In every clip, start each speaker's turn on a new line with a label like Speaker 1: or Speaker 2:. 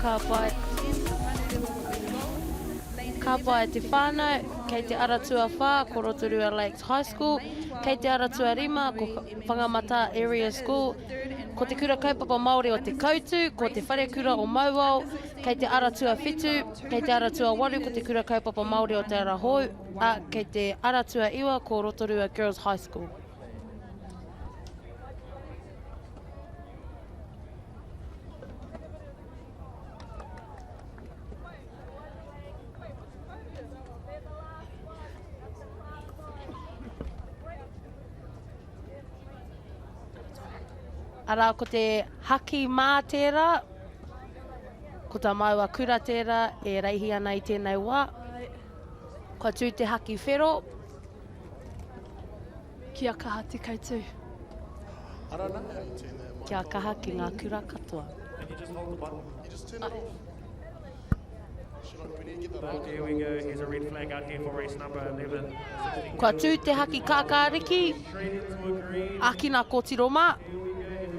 Speaker 1: Ka pai. Ka pai te whānau, kei te ara tuawhā ko Rotorua Lakes High School, kei te ara tuarima ko Whangamata Area School, ko Te Kura Kaupapa Māori o Te Koutu, ko Te Wharekura o Mauao, kei te ara tuawhitu, kei te ara tuawaru ko Te Kura Kaupapa Māori o Te Ara Hou, ā, kei te ara tuaiwa ko Rotorua Girls High School. Arā, ko te haki mā tērā, ko tā māua kura tērā e reihi ana i tēnei wā. Kua tū te haki whero.
Speaker 2: Kia kaha te kautū.
Speaker 1: Kia kaha ki ngā kura katoa. Kua tū te haki kākāriki, ākina kōtiro mā.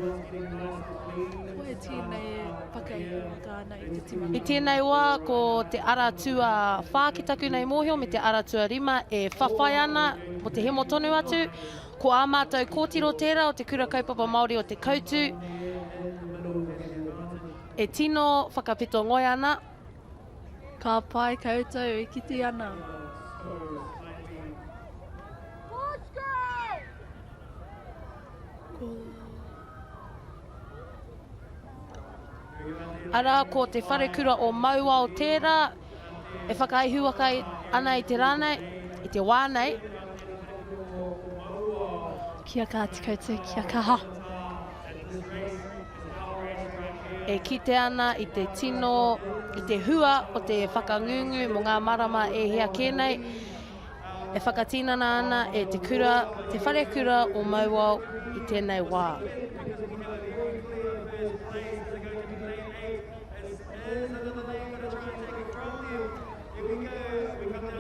Speaker 2: Koe tēnei e whakaihuwaka ana i te tīmatanga.
Speaker 1: I tēnei wā ko te ara tuawhā ki taku nei mōhio me te ara tuarima e whawhai ana mō te hemo tonu atu. Ko ā mātou kōtiro tērā o Te Kura Kaupapa Māori o Te Koutu e tino whakapito ngoi ana.
Speaker 2: Ka pai koutou e kite ana. Ko.
Speaker 1: Arā, ko Te Wharekura o Mauao tērā e whakaihuwaka ana i te rā nei, i te wā nei.
Speaker 2: Kia kaha te koutou, kia kaha.
Speaker 1: E kite ana i te tino, i te hua o te whakangungu mō ngā marama e hia kē nei, e whakatinana ana e te kura, te wharekura o Mauao i tēnei wā.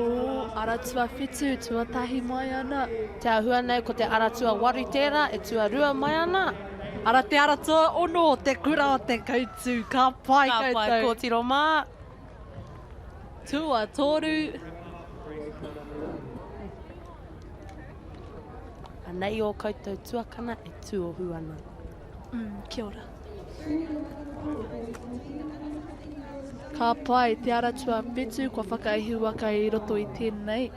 Speaker 2: O, ara tuawhitu, tuatahi mai ana.
Speaker 1: Te āhua nei ko te ara tuawaru tērā e tuarua mai ana.
Speaker 2: Ara te ara tuaono, te kura o te kautū, ka pai koutou.
Speaker 1: Ka pai kōtiro mā.
Speaker 2: Tuatoru.
Speaker 1: Anei ō koutou tuakana e tuohu ana.
Speaker 2: Mm, kia ora. Ka pai te ara tuawhitu kua whakaihuwaka i roto i tēnei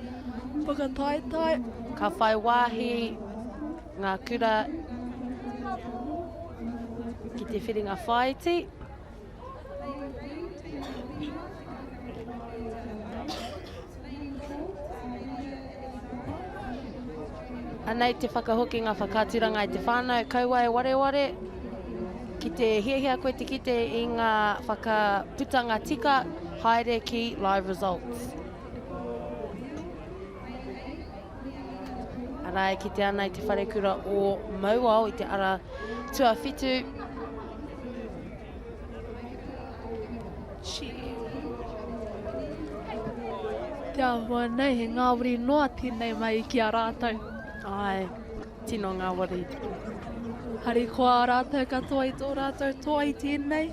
Speaker 2: whakataetae.
Speaker 1: Ka whai wāhi ngā kura ki te whiringa whāiti. Anei te whakahokinga whakaaturanga i te whānau, kaua e wareware, ki te hiahia koe te kite i ngā whakaputanga tika, haere ki Live Results. Arā, e kite ana i te wharekura o Mauao i te ara tuawhitu.
Speaker 2: Te āhua nei, he ngāwari noa tēnei mai ki a rātou.
Speaker 1: Āe, tino ngāwari.
Speaker 2: Harikoa rātou katoa i tō rātou toa i tēnei.